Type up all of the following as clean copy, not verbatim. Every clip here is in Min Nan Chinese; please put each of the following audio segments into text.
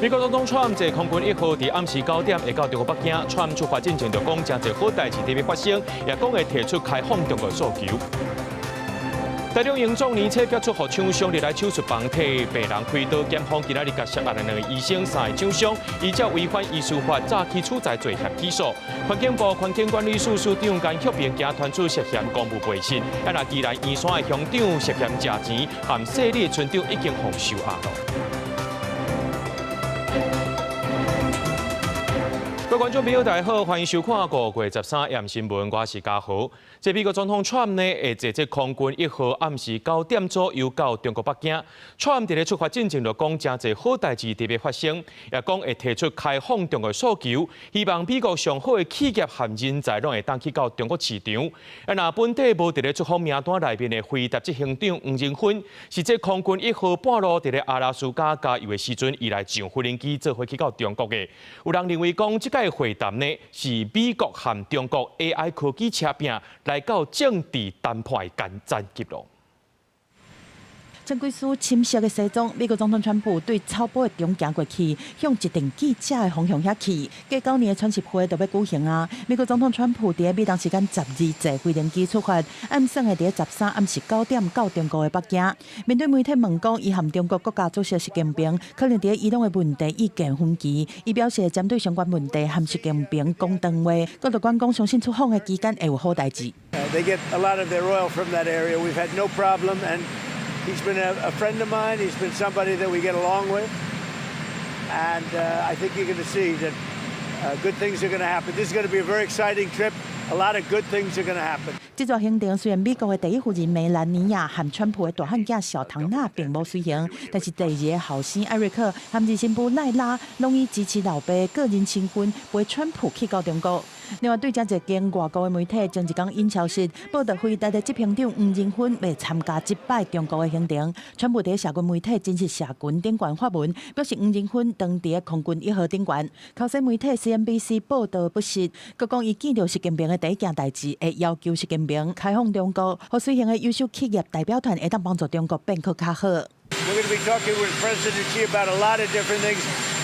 美國總統川普坐空軍一號佇暗時九點會到中國北京，川普出發進前就講誠濟好代誌佇欲發生，也講會提出開放中國訴求。台中榮總年初拍出予廠商入來手術房替病人開刀，檢方今仔日共涉案的兩個醫生三個廠商，依照違反醫師法早起取材罪嫌起訴。環境部環境管理署署長江旭平驚傳出涉嫌公務背信，啊若宜蘭員山的鄉長涉嫌食錢，和稅里的村長已經予收押囉。各位觀眾朋友，大家好，歡迎收看5月13 M 新聞，我是嘉豪。這美國總統川普呢，會坐這空軍一號暗時九點左右到中國北京。川普佇咧出發進前就講，誠濟好代誌佇欲發生，也講會提出開放中國訴求，希望美國上好的企業和人才攏會當去到中國市場。啊，若本底無佇咧出訪名單內面的輝達執行長黃仁勳，是這空軍一號半路佇咧阿拉斯加加油的時陣，伊來上飛行機做伙去到中國的。有人認為講，這擺會談呢，是美國和中國 AI 科技車拼來到政治談判的艱難級囉。穿幾絲深色的西裝，美國總統川普對草埔的中行過去，向一陣記者的方向遐去。過九年的川習會就欲舉行啊！美國總統川普佇美東時間12坐飛行機出發，按算會佇13暗時九點到中國的北京。面對媒體問講，伊和中國國家主席習近平可能佇伊朗的問題意見分歧，伊表示會針對相關問題和習近平講長話。閣樂觀講，相信出訪的期間會有好代誌。 They get a lot of their oil from that area. We've had no problem, and he's been a friend of mine. He's been somebody that we get along with, and I think you're going to see that good things are going to happen. This is going to be a very exciting trip. A lot of good things are going to happen. 這逝行程雖然美國的第一夫人梅蘭妮亞和川普的大漢囝小唐納並無隨行，但是第二個後生艾瑞克和二新婦賴拉攏以支持老爸個人身份陪川普去到中國。另外，對誠濟間外國的媒體前一工引消息報道，輝達的執行長黃仁勳欲參加這擺中國的行程。川普佇社群媒體真實社群頂懸發文，表示黃仁勳當佇空軍一號頂懸。口西媒體 CNBC 報道不實，閣講伊見著習近平的第一件代誌，會要求習近平開放中國，予隨行的優秀企業代表團會當幫助中國變閣較好。 We're going to be talking with President Xi about a lot of different things.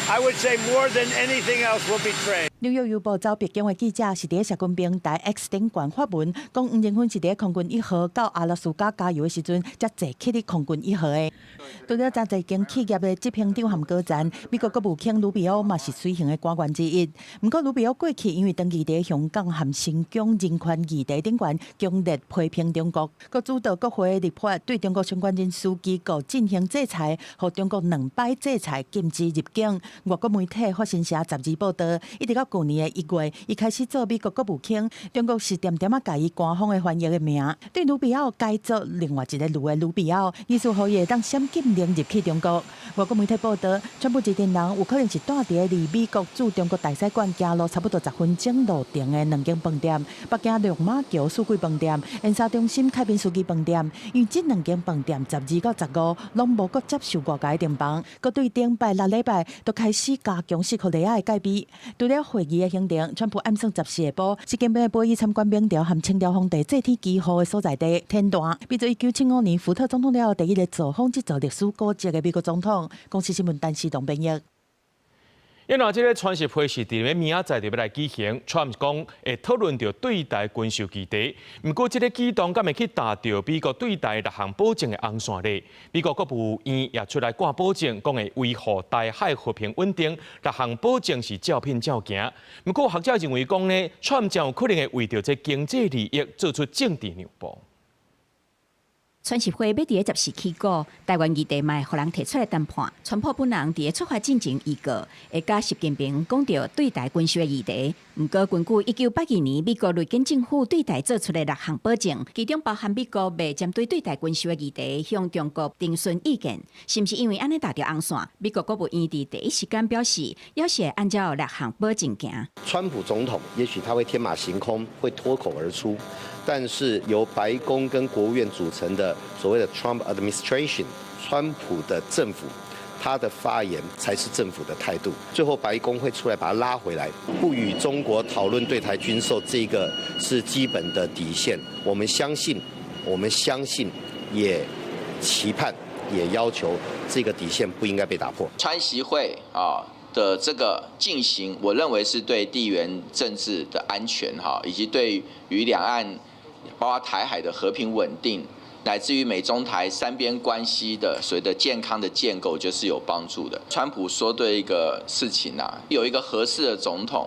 I would say more than anything else will be trade. 紐約郵報走白宮的記者是佇社群平台 X 頂懸發文，講黃仁勳是佇空軍一號到阿拉斯加加油的時陣，才坐去佇空軍一號的。除了誠濟間企業的執行長和高層，美國國務卿盧比歐嘛是隨行的官員之一。毋過盧比歐過去因為長期佇香港和新疆人權議題頂懸，強烈批評中國，閣主導國會立法對中國相關人士機構進行制裁，予中國兩擺制裁禁止入境。外國媒體法新社十二報道，一直到舊年的1月，伊開始做美國國務卿，中國是恬恬仔共伊官方的翻譯的名，對盧比奧改做另外一個盧的盧比奧，意思予伊會當閃禁令入去中國。外國媒體報道，川普這陣人有可能是蹛佇離美國駐中國大使館行路差不多10分鐘路程的兩間飯店：北京亮馬橋四季飯店、燕莎中心凱賓斯基飯店。因為這兩間飯店12到15攏無閣接受外界訂房，閣對頂擺六禮拜都開始加強西伯利亞的戒備。除了會議的行程，川普按算14下晡，習近平陪伊參觀明朝和清朝皇帝祭天祈雨的所在地天壇，變做1975年福特總統了後第一个造訪這座歷史古蹟的美國總統。公視新聞陳時東編譯。因為這个川習會是佇咧明仔載就欲來舉行，川普講會討論著對台軍售議題。毋過這个舉動敢會去踏著美國對台六項保證的紅線咧？美國國務院也出來掛保證，講會維護台海和平穩定，六項保證是照片照行。毋過學者認為講呢，川普真有可能會為著這經濟利益做出政治讓步。川習會欲佇咧14起鼓，台灣議題嘛會予人提出來談判。川普本人佇咧出發進前預告，會佮習近平講著對台軍售的議題。毋過，根據1982年美國雷根政府對台做出的六項保證，其中包含美國袂針對對台軍售的議題向中國徵詢意見，是毋是因為按呢踏著紅線？美國國務院佇第一時間表示，猶是會按照六項保證行。川普總統也許他會天馬行空，會脫口而出，但是由白宮跟國務院組成的所謂的 Trump Administration，川普的政府，他的發言才是政府的態度。最後白宮會出來把他拉回來，不與中國討論對台軍售，這個是基本的底線。我們相信，我們相信，也期盼，也要求這個底線不應該被打破。川習會啊的這個進行，我認為是對地緣政治的安全哈，以及對於兩岸，包括台海的和平穩定，乃至於美中台三邊關係的所謂的健康的建構，就是有幫助的。川普說對一個事情啊，有一個合適的總統，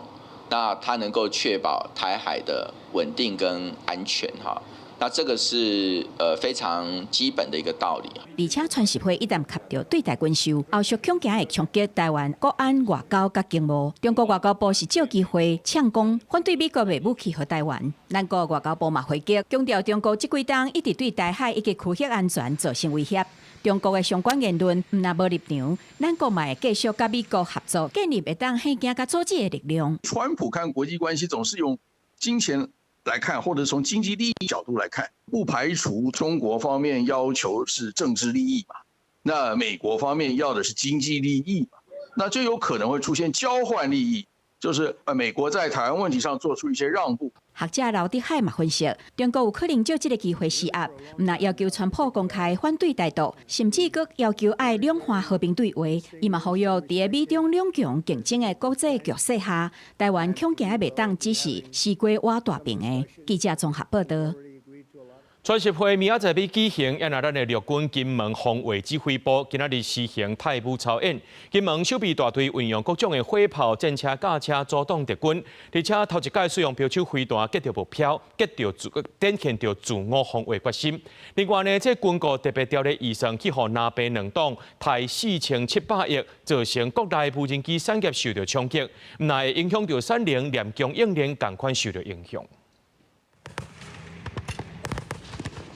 那他能夠確保台海的穩定跟安全哈。那這個是非常基本的一個道理。而且川習會一旦及著對台軍售，後續恐驚會衝擊台灣國安外交佮經貿。中國外交部是藉機會嗆講反對美國賣武器予台灣。咱國外交部嘛回擊，強調中國這幾冬一直對台海以及區域安全造成威脅。中國的相關言論毋但無立場，咱國嘛會繼續佮美國合作，建立會當嚇驚佮阻止的力量。川普看國際關係總是用金錢來看，或者從經濟利益角度來看，不排除中國方面要求是政治利益嘛，那美國方面要的是經濟利益嘛，那就有可能會出現交換利益，就是美國在台灣問題上做出一些讓步。學者劉德海嘛分析，中國有可能藉這個機會施壓，毋但要求川普公開反對台獨，甚至閣要求愛兩岸和平對話。伊嘛呼籲，佇美中兩強競爭的國際局勢下，台灣恐驚袂當只是西瓜偎大邊的。記者綜合報道。川習會明仔載欲舉行，也若咱的陸軍金門防衛指揮部今仔日施行太武操演。金門守備大隊運用各種的火炮、戰車、甲車阻擋敵軍，而且頭一擺使用標手飛彈擊著目標，擊著自展現著自我防衛決心。另外呢，這軍購特別調的預算去予藍白兩黨刣4700億，造成國內無人機產業受著衝擊，毋但會影響著產能，連供應鏈仝款受著影響。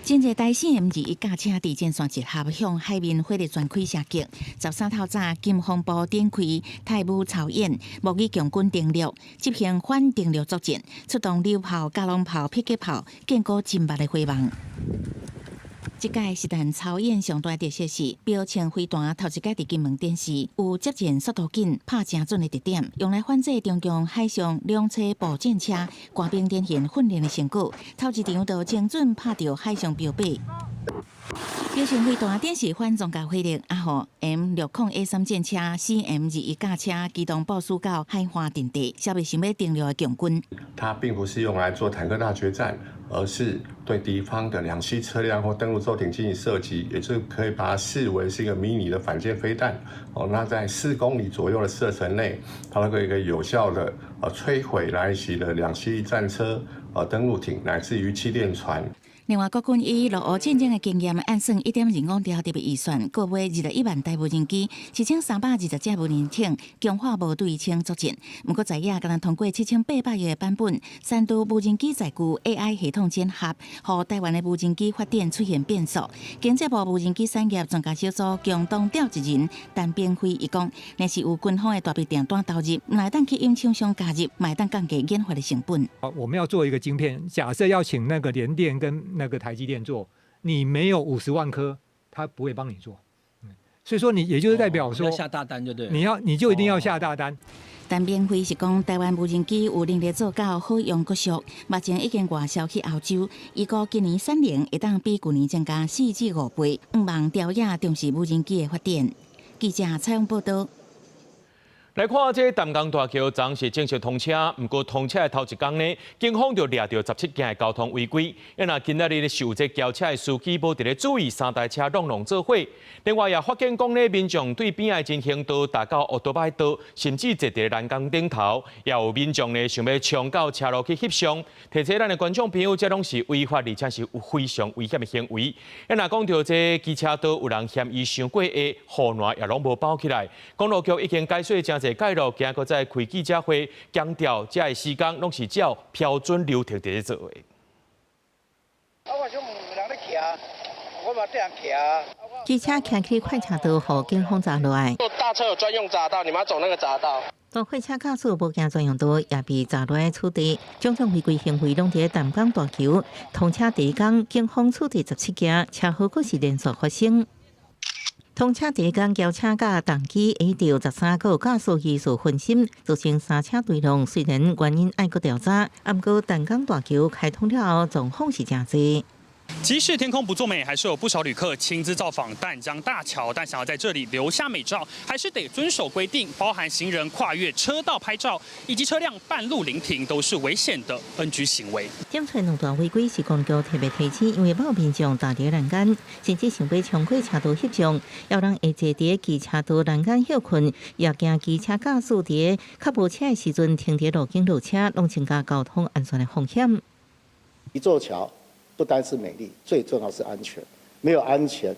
真濟台式 M21轎車佇前線集合，向海面火力全開射擊。13頭早，金防部展開太武操演，模擬共軍登陸，執行反登陸作戰，出動榴炮、加農炮、迫擊炮，建構精密的火網。這屆實彈操演上大特色是標槍飛彈頭一擺佇金門展示，有接戰速度緊、拍誠準的特點，用來反制中共海上兩棲步戰車，官兵展現訓練的成果。頭一場就精準拍著海上標靶。標槍飛彈展示反裝甲火力，啊予 M60A3戰車、CM21轎車機動部署到海岸陣地，消滅想欲登陸的共軍。它並不是用來做坦克大決戰，而是對敵方的兩棲車輛或登陸舟艇進行射擊，也就是可以把它視為是一個迷你的反艦飛彈。哦，那在4公里左右的射程內，它能夠一個有效的摧毀來襲的兩棲戰車、登陸艇乃至於氣墊船。另外，國軍以俄烏戰爭的經驗，按算1.25兆特別預算，購買21萬台無人機，7320隻無人艇，強化無對稱作戰。毋過在野敢若通過7800億的版本，三度無人機載具 AI 系統整合，予台灣的無人機發展出現變數。經濟部無人機產業專家小組共同召集人陳炳輝伊講，若是有軍方的大筆訂單投入，毋但會當吸引廠商加入，嘛會當降低研發的成本。我們要做一個晶片，假設要請那個聯電跟那個台積電做，你沒有50萬顆，他不會幫你做。所以說你也就是代表說，要下大單就對，你就一定要下大單。陳炳輝是講，台灣無人機有能力做到好用閣俗，目前已經外銷去歐洲。預估今年產能會當比舊年增加4至5倍，向望朝野重視無人機的發展。記者採訪報道。來看這淡江大橋，昨是正式通車，毋過通車的頭一工呢，警方就掠著17件的交通違規。啊若今仔日是有這轎車的司機無佇咧注意三台車攏攏做伙。另外也發現講呢，民眾對邊仔的人行道踏到烏多擺道，甚至坐佇欄杆頂頭，也有民眾呢想欲衝到車路去翕相。提醒咱的觀眾朋友，這攏是違法，而且是有非常危險的行為。啊若講著這機車道有人嫌伊傷過矮，護欄也攏無包起來。公路局已經改說誠濟改路，今閣再開記者會，強調這个施工攏是照標準流程佇咧做的。啊，我想問有人咧騎，我嘛綴人騎。機車開去快車道，予警方閘落來。大車有專用閘道，你們要走那個閘道。大貨車駕駛無行專用道，也被閘落來處理。種種違規行為攏佇淡江大橋通車第一工，警方處理17件，車禍閣是連續發生。通車第一工，轎車佮重機下著13個駕駛技術分心，造成三車對撞。雖然原因愛閣調查，毋過淡江大橋開通了後，狀況是誠濟。即使天空不作美，還是有不少旅客親自造訪淡江大橋，但想要在這裡留下美照，還是得遵守規定，包含行人跨越車道拍照，以及車輛半路臨停，都是危險的 NG 行為。檢出兩大違規是公路局特別提醒，因為某民眾踏佇欄杆，甚至想欲衝過車道翕相，有人會坐佇機車道欄杆歇睏，也驚機車駕駛佇較無車的時陣停佇路肩落車，攏增加交通安全的風險。一座橋不單是美麗，最重要是安全。沒有安全，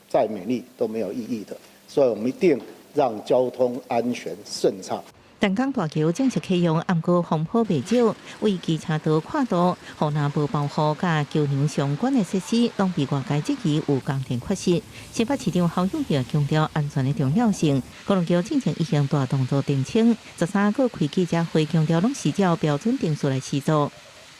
再美麗都沒有意義的。所以我們一定讓交通安全順暢。淡江大橋正式啟用，毋過風波袂少，為機車道跨度、予若無保護佮橋梁相關的設施，攏被外界質疑有工程缺失。新北市長侯友宜強調安全的重要性，公路局進前已經大動作澄清，13閣開記者會強調，攏是照標準程序來施作。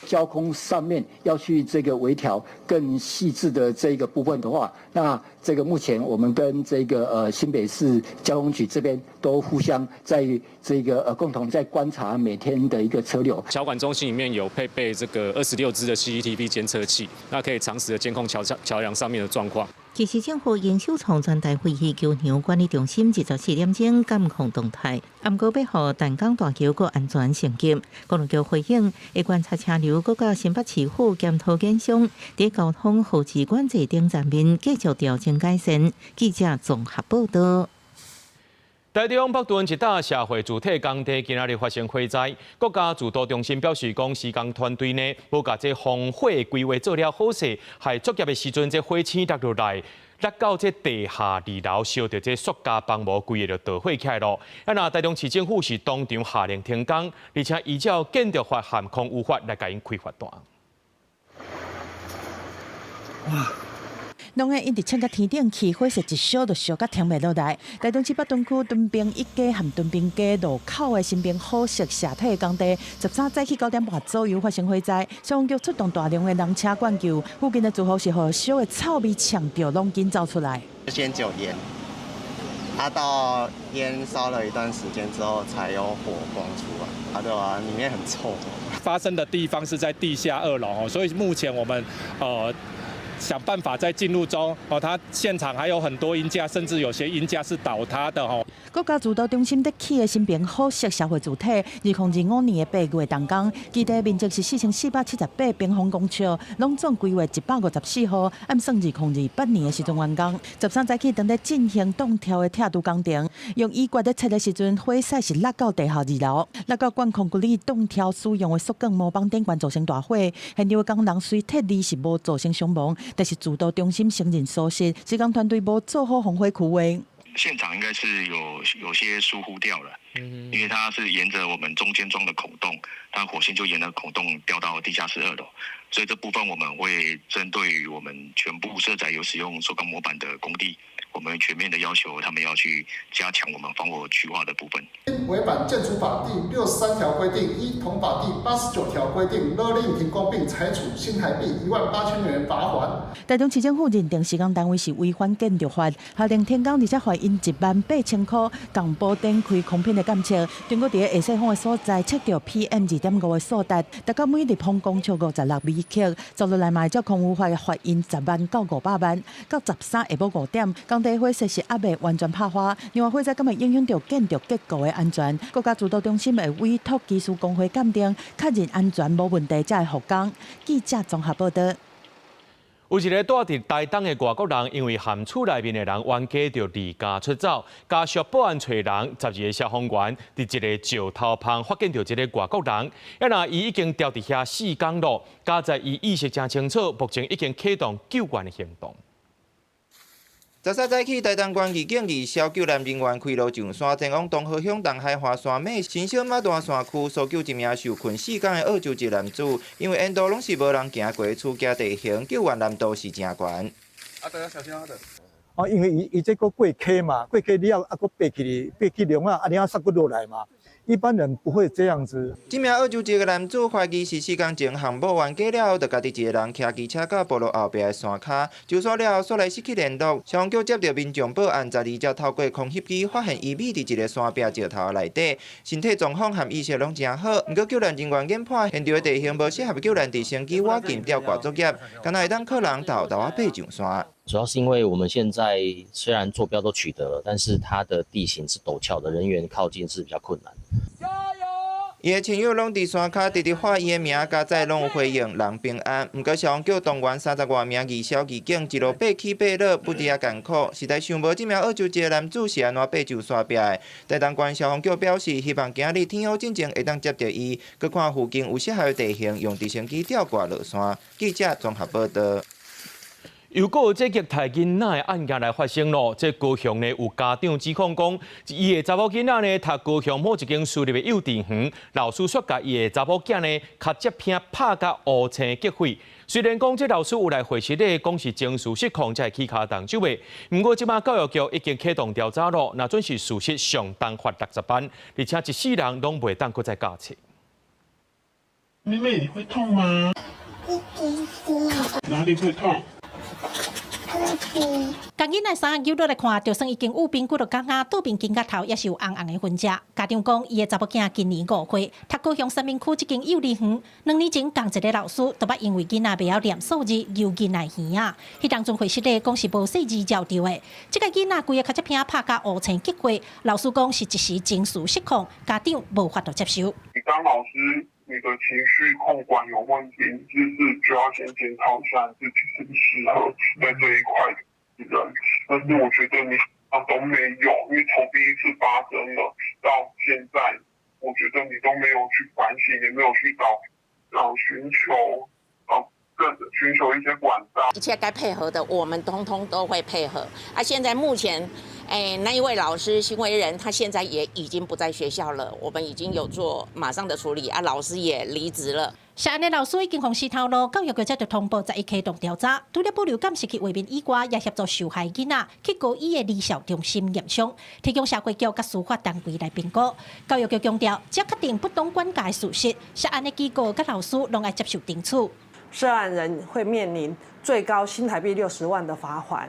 交通上面要去這個微調更細緻的這個部分的話，那這個目前我們跟這個新北市交通局這邊都互相在這個共同在觀察每天的一個車流。橋管中心裡面有配備這個26支的 CCTV 監測器，那可以長時的監控橋上橋梁上面的狀況。其實政府已經首創全台廢棄橋梁管理中心24點鐘監控動態，毋過欲予淡江大橋閣安全升級，公路局回應會觀察車流，閣佮新北市府檢討建商，佇交通號誌管制等層面繼續調整改善。記者綜合報道。台中北屯一搭社會住宅工地今仔日發生火災，國家指導中心表示講，施工團隊呢無共這防火規劃做了好勢，害作業的時陣這火星落落來，落到這地下二樓，燒著這塑膠棚膜，規个就著火起來囉。啊，若台中市政府是當場下令停工，而且依照建築法和空污法來共𪜶開罰單。哇！攏會一直衝到天頂去，火勢一燒就燒甲停袂落來。台中市北屯區敦平一街和敦平街路口的新平好食社體工地，13早起9點半左右發生火災，消防局出動大量的人車灌救，附近的住戶是予燒的臭味嗆著，攏緊走出來。先有煙，啊到煙燒了一段時間之後，才有火光出來。啊對啊，裡面很臭。發生的地方是在地下二樓，所以目前我們想辦法在進入中哦，它現場還有很多鷹架，甚至有些鷹架是倒塌的哦。國家指導中心佇起的新平好食社會住宅，2025年8月動工，基地面積是4478平方公尺，攏總規劃154戶，按算2028年的時陣完工。13早起當咧進行擋跳的拆除工程，用椅掘咧切的時陣，火勢是落到地下二樓，落到管控距離擋跳使用的塑鋼模板頂懸造成大火。現場的工人雖撤離是無造成傷亡。但是指導中心承認疏失，施工團隊無做好防火區劃。現場應該是有些疏忽掉了，因為它是沿着我們中間裝的孔洞，它火線就沿着孔洞掉到地下室二樓，所以這部分我們會針對於我們全部社宅有使用塑鋼模板的工地，我們全面的要求他們要去加強我們防火區劃的部分。違反建築法第63條規定，依同法第89條規定，勒令停工並裁處新台幣18,000元罰鍰。台中市政府認定施工單位是違反建築法，下令停工，而且罰𪜶18,000塊，共補頂開空品的檢測。中國佇下西風的所在測著 PM 2.5的數值，達到每立方公尺56微克。昨落來嘛，照空污法罰𪜶10萬到500萬。到13下晡5點，工地火勢是猶未完全拍花。另外，火災敢會影響著建築結構的安全？國家指導中心會委託技師公會鑑定，確認安全無問題，才會復工。記者綜合報道。有一個蹛佇台東的外國人，因為和厝內面的人冤家，就離家出走。家屬報案揣人，12個消防員佇一个石頭旁發現著這个外國人，啊若伊已經牢佇遐4工囉，佳哉伊意識誠清楚，目前已經啟動救援的行動。 13早起，台東縣義警二消救難人員開路上山，前往東河鄉東海華山脈新小馬大山區，搜救一名受困4工的澳洲籍男子。因為沿途攏是無人行過處境地形，救援難度是誠懸。啊，對啊，小心啊！哦，因為伊這閣過溪嘛，過溪了後，閣爬起爬去龍啊，啊，了後煞閣落來嘛。一般人不會這樣子。這名澳洲籍的男子懷疑是4工前項目完結了後，就家己一个人騎機車到部落後壁的山跤，就煞了後，煞來失去聯絡。消防局接著民眾報案，12才透過空翕機發現伊覕佇一个山壁石頭內底，身體狀況和意識攏誠好。毋過救援人員研判，現場的地形無適合救援直升機倚近吊掛作業，敢若會當靠人沓沓仔爬上山。主要是因為我們現在雖然座標都取得了，但是它的地形是陡峭的，人員靠近是比較困難。加油！伊的親友攏佇山跤直直喊伊的名，佳哉攏有回應，人平安。毋過消防局動員30外名義消義警，一路爬起爬落，不離啊艱苦。實在想無這名澳洲籍的男子是按怎爬上山壁的。台東縣消防局表示，希望今日天黑進前會當接著伊，閣看附近有適合的地形，用直升機吊掛落山。記者綜合報導。又閣有這虐待囡仔的案件來發生咯。這高雄呢有家長指控講，伊的查某囡仔呢讀高雄某一間私立的幼稚園，老師煞共伊的查某囝呢跤脊片拍甲烏青結血。雖然講這老師有來回釋咧，講是情緒失控才會起跤動手的，毋過這馬教育局已經啟動調查咯，若準是事實，上重罰60萬，而且一世人攏袂當閣再教冊。妹妹，你會痛嗎？哪裡會痛？共囡仔衫扭落來看，就算已經有髕骨落角仔，倒邊肩胛頭也是有紅紅的痕跡。家長講，伊的查某囝今年5歲，讀高雄三民區這間幼兒園，2年前仝一个老師，都捌因為囡仔袂曉念數字，搝囡仔耳仔。彼當陣回釋咧講是無細膩照著的。這个囡仔規个跤脊片拍甲烏青結血，老師講是一時情緒失控，家長無法度接受。你當老師，你的情緒控管有問題，就是就要先檢討一下自己適不適合在這一塊的人。但是我覺得你都沒有，因為從第一次發生了到現在，我覺得你都沒有去反省，也沒有去找尋求更尋求一些管道。一切該配合的，我們通通都會配合。啊，現在目前，那一位老師行為人，他現在也已經不在學校了，我們已經有做馬上的處理，啊，老師也離職了。涉案的老師已經予死頭路，教育局才就通報11啟動調查。除了保留監視器畫面以外，也協助受害囡仔去高醫的兒少中心驗傷，提供社會局佮司法單位來評估。教育局強調，只確定不當管教的事實，涉案的機構佮老師攏愛接受懲處。涉案人會面臨最高新台幣60萬的罰鍰，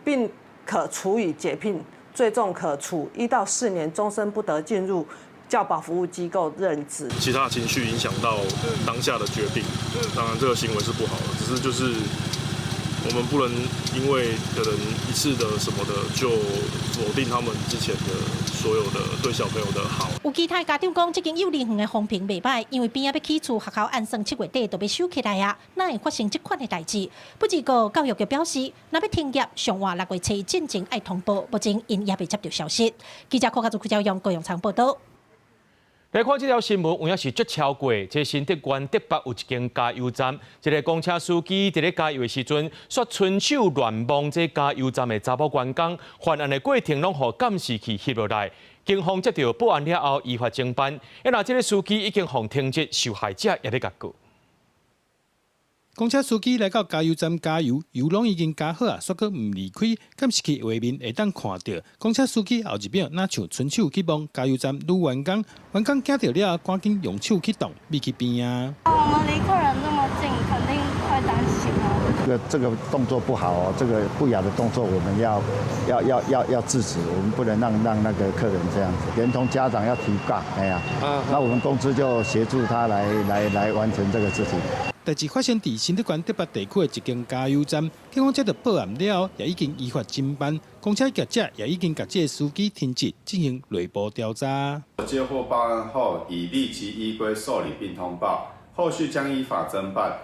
並可處以解聘，最重可處1到4年，終身不得進入教保服務機構任職。其他情緒影響到當下的決定，當然這個行為是不好的，只是就是我們不能因為可能一次的什麼的就否定他們之前的所有的對小朋友的好。有其他家長講，這間幼兒園的風評袂䆀，因為邊仔欲起厝，學校按算7月底就欲收起來啊，哪會發生這款的代誌？不過教育局表示，若欲停業，上晚6月初進前愛通報，目前𪜶猶未接著消息。記者柯家祖、柯昭陽、高永昌報導。來看這條新聞，有影是足超過。這新竹縣竹北有一間加油站，一个公車司機佇咧加油的時陣，煞伸手亂摸這加油站的查某員工，犯案的過程攏予監視器翕落來。警方接著報案了後，依法偵辦。啊，若這个司機已經予停職，受害者也欲共告。公車司機來到加油站加油，油攏已經加好啊，煞閣毋離開。監視器畫面會當看著，公車司機後一秒若像伸手去摸加油站女員工，員工驚著了後，趕緊用手去擋，避去邊仔。我們離客人這麼近，肯定會擔心啊。這個動作不好哦，這個不雅的動作，我們要制止，我們不能讓那個客人這樣子，連同家長要提告，哎呀，那我們公司就協助他來完成這個事情。代誌發生佇新竹縣竹北地區的一間加油站，警方接著報案了後，也已經依法偵辦。公車業者也已經共這个司機停職進行內部調查。接獲報案後，已立即依規受理並通報，後續將依法偵辦。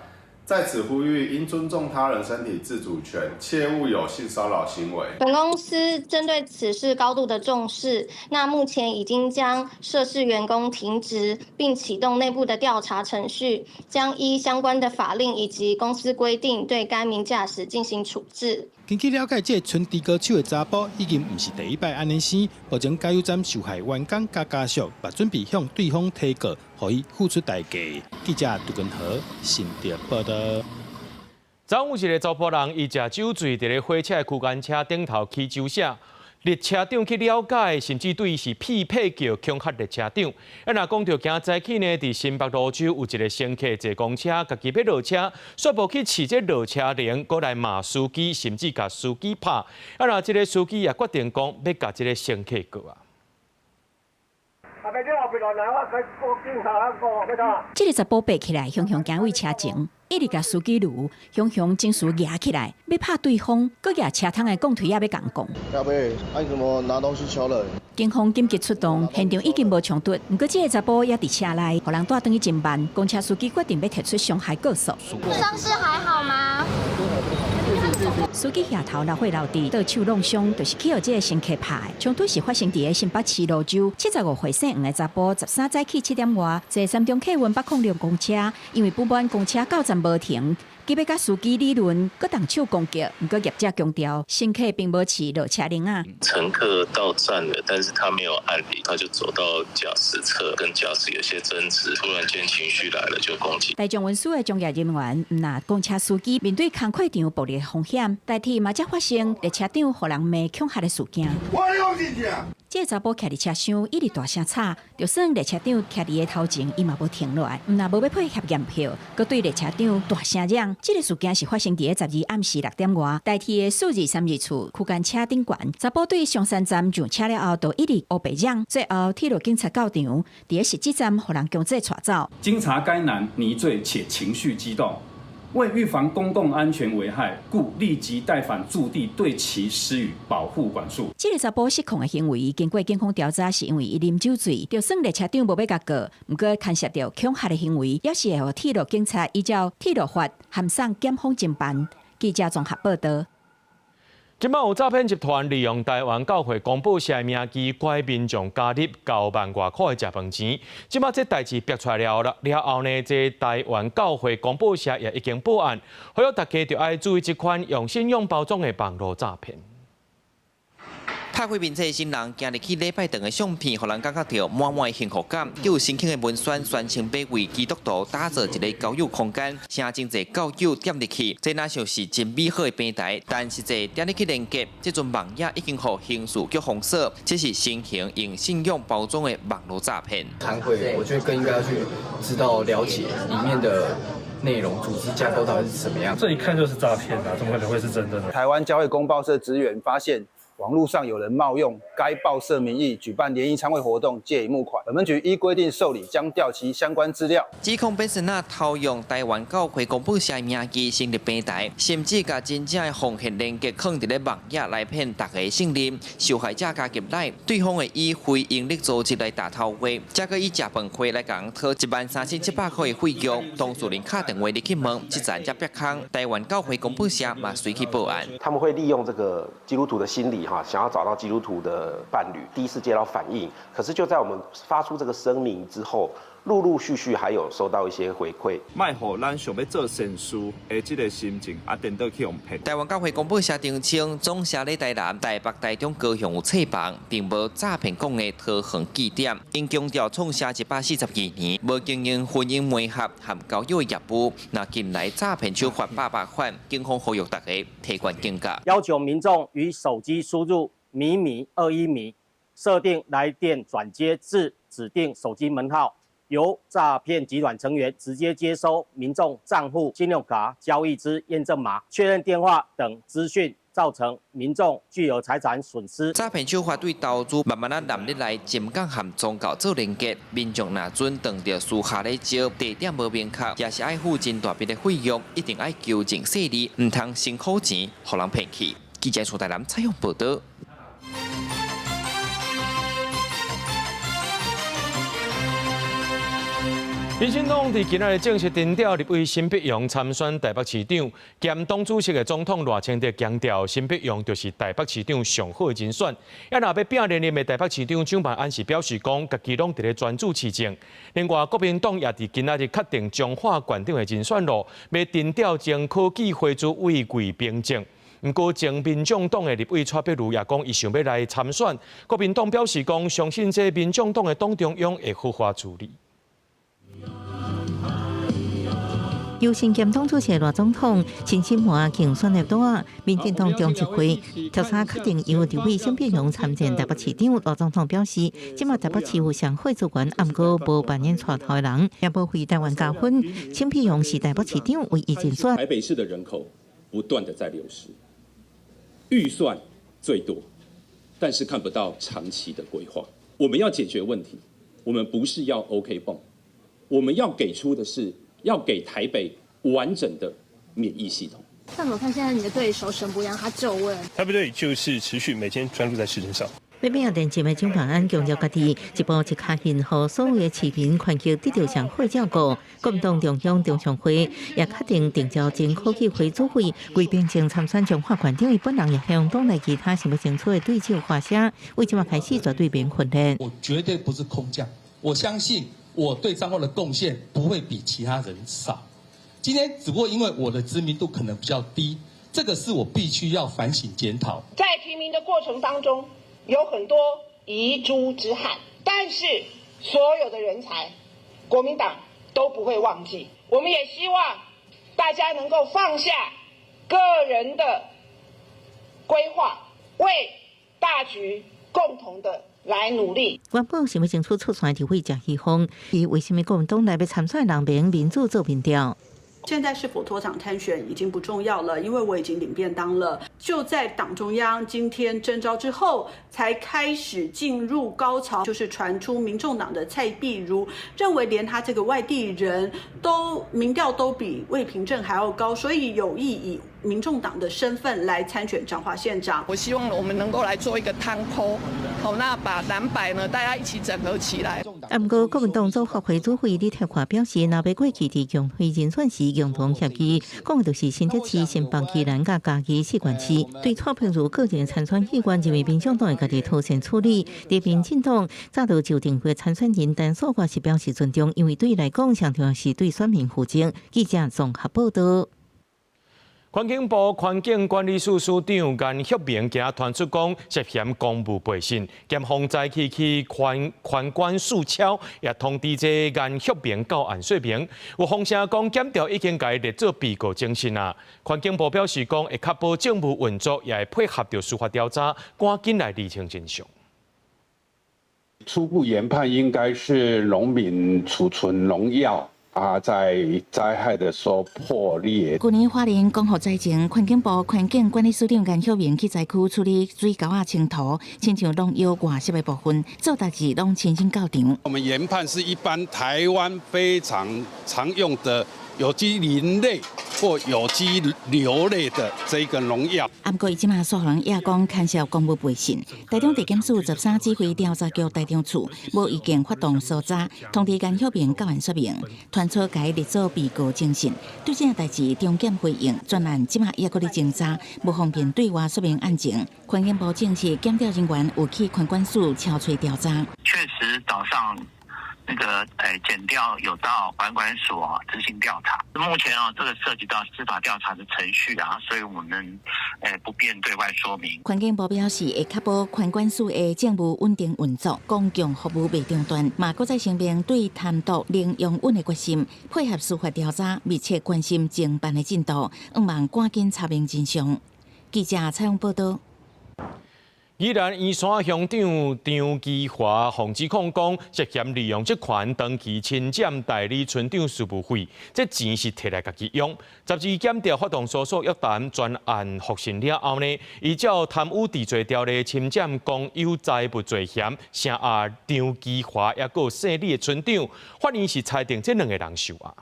在此呼籲，應尊重他人身體自主權，切勿有性騷擾行為。本公司針對此事高度的重視，那目前已經將涉事員工停職，並啟動內部的調查程序，將依相關的法令以及公司規定對該名駕駛進行處置。根據了解，這个伸豬哥手的查埔已經毋是第一擺按呢生。目前加油站受害員工佮家屬，嘛準備向對方提告，予伊付出代價。記者杜根和新竹報導。昨昏有一个查埔人，伊食酒醉，佇咧火車的區間車頂頭起酒寫。列車長去了解，甚至對伊是屁屁叫恐嚇列車長。啊，若講著今早起呢，佇新北蘆洲有一個乘客坐公車，家己欲落車，煞無去飼這落車鈴，閣來罵司機，甚至共司機拍。啊，若這个司機也決定講欲共這个乘客告啊。這个查埔爬起來，雄雄行位車前，一直共司機攄，雄雄情緒夯起來，欲拍對方，閣舉車窗的鋼槌仔欲共摃。阿伯，啊你怎麼拿東西敲人？警方緊急出動，現場已經無衝突，毋過這个查埔猶佇車內，予人帶轉去偵辦。公車司機決定欲提出傷害告訴。傷勢還好嗎？司機額頭流血流滴，倒手弄傷，就是去予這个乘客拍。衝突是發生佇个新北市蘆洲，75歲姓黃的查埔，13早起7點外，坐三重客運北控六公車，因為不滿公車到站無停，急欲佮司機理論，閣動手攻擊。毋過業者強調，乘客並無飼落車鈴仔。乘客到站了，但是他沒有按鈴，他就走到駕駛側，跟駕駛有些爭執，突然間情緒來了就攻擊。大眾運輸的從業人員，毋但公車司機面對工課場暴力風險，台鐵嘛才發生列車長予人罵恐嚇的事件。這个查埔徛佇車廂，一直大聲吵，就算列車長徛佇伊頭前，伊嘛無停落來，毋但無欲配合驗票，閣對列車長大聲嚷。這个事件是發生佇个12暗時6點外，台鐵的4232處區間車頂懸，查埔對松山站上車了後，就一直烏白嚷，最後鐵路警察到場，佇个實際站予人強制帶走。經查該男迷醉且情緒激動，為預防公共安全危害，故立即帶返駐地對其施予保護管束。這个查埔失控的行為，經過警方調查，是因為伊啉酒醉，就算列車長無欲共告，毋過牽涉著恐嚇的行為，猶是會予鐵路警察依照鐵路法函送檢方偵辦。記者綜合報導。這擺有詐騙集團利用台灣教會公報社的名義，拐民眾加入9萬外塊的食飯錢。這擺這代誌爆出來了啦，了後呢，這台灣教會公報社也已經報案，呼籲大家著愛注意這款用信用包裝的網路詐騙。拍開面冊新人行入去禮拜堂的相片，予人感覺著滿滿的幸福感。閣有新興的文宣，宣稱欲為基督徒打造一个交友空間，請真濟教友點入去，這若像是真美好的平台，但實際點入去連結，這陣網頁已經予刑事局封鎖。這是新型用信用包裝的網路詐騙。參會，我覺得更應該要去知道了解裡面的內容、組織架構到底是什麼樣。這一看就是詐騙啊，怎麼可能會是真的呢？台灣教會公報社職員發現，網路上有人冒用該報社名義舉辦聯誼餐會活動，借以募款。本分局依規定受理，將調其相關資料。指控本身啊偷用台灣教會公報社的名義成立平台，甚至共真正的奉獻連結囥佇咧網頁來騙大家信任。受害者加入來，對方會以非營利組織來打頭話，再閣以食飯費來共人討13,700塊的費用。當事人敲電話入去問，這陣才煏空。台灣教會公報社嘛隨去報案。他們會利用這個基督徒的心理，想要找到基督徒的伴侶，第一次接到反應，可是就在我們發出這個聲明之後，陸陸續續還有收到一些回饋。莫予咱想欲做善事的這个心情啊，顛倒去予騙。台灣教會公報社澄清，總社咧台南、台北、台中、高雄有冊房，並無詐騙講的桃園據點。𪜶強調創社142年，無經營婚姻媒合和交友的業務。若近來詐騙手法百百款，警方呼籲大家提懸警覺，要求民眾於手機輸入米米21米，設定來電轉接至指定手機門號。由詐騙集團成員直接接收民眾賬戶、信用卡交易之驗證碼、確認電話等資訊，造成民眾巨額財產損失。詐騙手法對投資慢慢仔納入來，深港和宗教做連結，民眾若準當著私下咧招，地點無明確，也是愛付真大筆的費用，一定愛求證細膩，毋通辛苦錢予人騙去。記者蘇台南採訪報導。民進黨佇今仔日正式徵調立委沈伯洋參選台北市長，兼黨主席的總統賴清德強調，沈伯洋就是台北市長上好的人選。啊，若欲拼連任的台北市長蔣萬安是表示講，家己攏佇咧專注市政。另外，國民黨也佇今仔日確定彰化縣長的人選咯，欲徵調前科技會主委魏冰正。毋過，前民眾黨的立委蔡壁如也講，伊想欲來參選。國民黨表示講，相信這民眾黨的黨中央會好好處理。由身兼党主席的赖总统陈新华竞选的桌仔，民进党中执会调查确定由立委沈碧荣参战台北市长。赖总统表示，这马台北市有上好资源，毋过无扮演带头的人，也无为台湾加分。沈碧荣是台北市长唯一人选。台北市的人口不断的在流失，预算最多，但是看不到长期的规划。我们要解决问题，我们不是要 OK 绷，我们要给出的是要给台北完整的免疫系统。那怎么看现在你的对手沈伯洋他就位？台北队就是持续每天专注在市政上。欲拼连任的蒋万安强调家己一步一跤印，予所有的市民权益得到上好照顾。国民党中央中常会也确定郑昭前科技会主委魏秉正参选彰化县长，伊本人也向党内其他想欲争取的对手发声，为这马开始绝对面训练。我绝对不是空降，我相信我对彰化的贡献不会比其他人少。今天只不过因为我的知名度可能比较低，这个是我必须要反省检讨。在提名的过程当中，有很多遗珠之憾，但是所有的人才，国民党都不会忘记。我们也希望大家能够放下个人的规划，为大局共同的来努力。原本想欲争取出选立委郑希峰，伊为什么国民党内欲参选人民民主做民调？现在是否脱党参选已经不重要了，因为我已经领便当了。就在党中央今天征召之后，才开始进入高潮，就是传出民众党的蔡壁如认为连他这个外地人都民调都比魏平镇还要高，所以有意以民众党的身份来参选彰化县长。我希望我们能够来做一个摊铺，好，那把蓝白呢大家一起整合起来。毋过，国民党组发会主委李铁华表示，若欲过去伫共推人选时共同协议，讲的就是新竹市、新北、宜兰佮嘉义四县市，对蔡壁如个人参选意愿，认为民众党会家己妥善处理。伫民进党早就就定过参选人，但所我是表示尊重，因为对伊来讲，上重要是对选民负责。记者综合报道。环境部环境管理署署长颜旭明今传出讲涉嫌公务背信，检方早起去环管署抄，也通知这颜旭明到案说明。有风声讲检调已经共伊列做被告侦讯啊。环境部表示讲会确保政务运作，也会配合著司法调查，赶紧来厘清真相。初步研判应该是农民储存农药。啊，在灾害的时候破裂。去年花莲降雨灾情，环境部环境管理署长颜旭明去灾区处理水沟仔清土，亲像农药外泄的部分，做代志拢亲身到场。我们研判是一般台湾非常常用的有机磷类或有机硫类的这个农药。毋过伊这马煞予人指讲牵涉公务背信，台中地检署13指挥调查局台中处无意见发动搜查，通知颜旭明到案说明，传出共伊列做被告侦讯。对这件代志，中检回应，专案这马犹阁咧侦查，无方便对外说明案情。环境部证实，检调人员有去环管署敲催调查。确实早上那个检调有到环管所执行调查。目前啊，这个涉及到司法调查的程序啊，所以我们不便对外说明。环境部表示，会确保环管署的政务稳定运作，公共服务袂中断。嘛，阁再声明对贪渎零容忍的决心，配合司法调查，密切关心侦办的进度，向望赶紧查明真相。记者采访报道。宜兰员山乡长张基华，予指控讲涉嫌利用职权长期侵占代理村长事务费，这钱是提来家己用。12检调发动搜索约谈专案复审了后呢，依照贪污治罪条例侵占公有财物罪嫌，声押张基华抑阁姓李的村长，法院是裁定这两个人受案。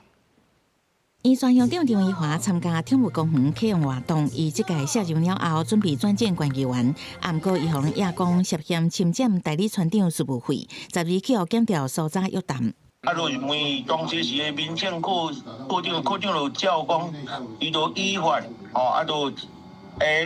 员山乡长张宜华参加宠物公园启用活动，伊这届卸任了后，准备转战县议员。毋过，伊予人指讲涉嫌侵占代理村长事务费，12去予检调搜查约谈。啊，就因为当时是民政局局长，局长就照讲，伊就依法，吼，啊，就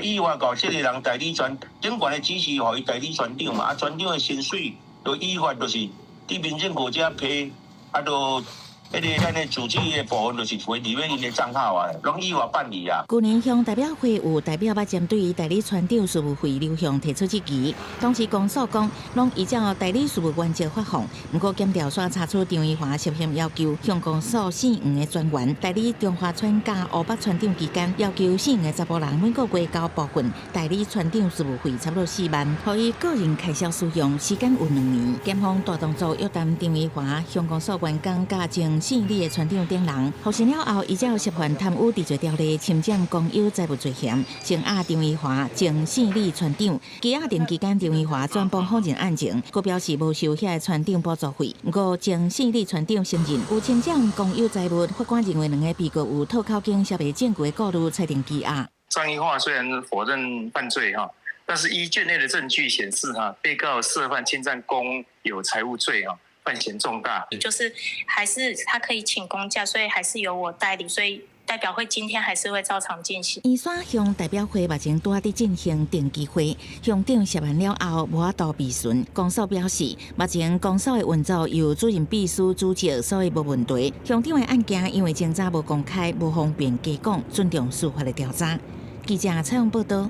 依法予这个人代理村，顶悬的指示予伊代理村长嘛，啊，村长的薪水就依法就是伫民政局遮批，啊，就。彼个咱的主治醫的部分就是回裡面𪜶的帳號啊，攏依法辦理啊。去年鄉代表會有代表捌針對代理船長事務費流向提出質疑，當時公所講攏依照代理事務原則發放，毋過檢調煞查出張宜華涉嫌要求鄉公所姓黃的專員代理中華村佮烏北船長期間，要求姓黃的查埔人每個月交部分代理船長事務費差不多4萬，予伊個人開銷使用，時間有2年。檢方大動作約談張宜華、鄉公所員工佮前姓李的船長等人，獲審了後，依照涉犯貪污治罪條例侵佔公有財物罪嫌，聲押張宜華前姓李船長。羈押定期間，張宜華全部否認案情，閣表示無收遐个船長補助費。毋過前姓李船長承認有侵佔公有財物，法官認為兩个被告有套口供、寫袂證據的顧慮，裁定羈押。張宜華雖然否認犯罪哈，但是依卷內的證據顯示哈，被告涉犯侵佔公有財物罪啊。犯嫌重大，就是還是他可以請公假，所以還是由我代理，所以代表會今天還是會照常進行。圓山鄉代表會目前拄仔佇進行定期會，鄉長涉案了後無法度備詢。公所表示，目前公所的運作由主任秘書主責，所以無問題。鄉長的案件因為偵查無公開，無方便加講，尊重司法的調查。記者採訪報導。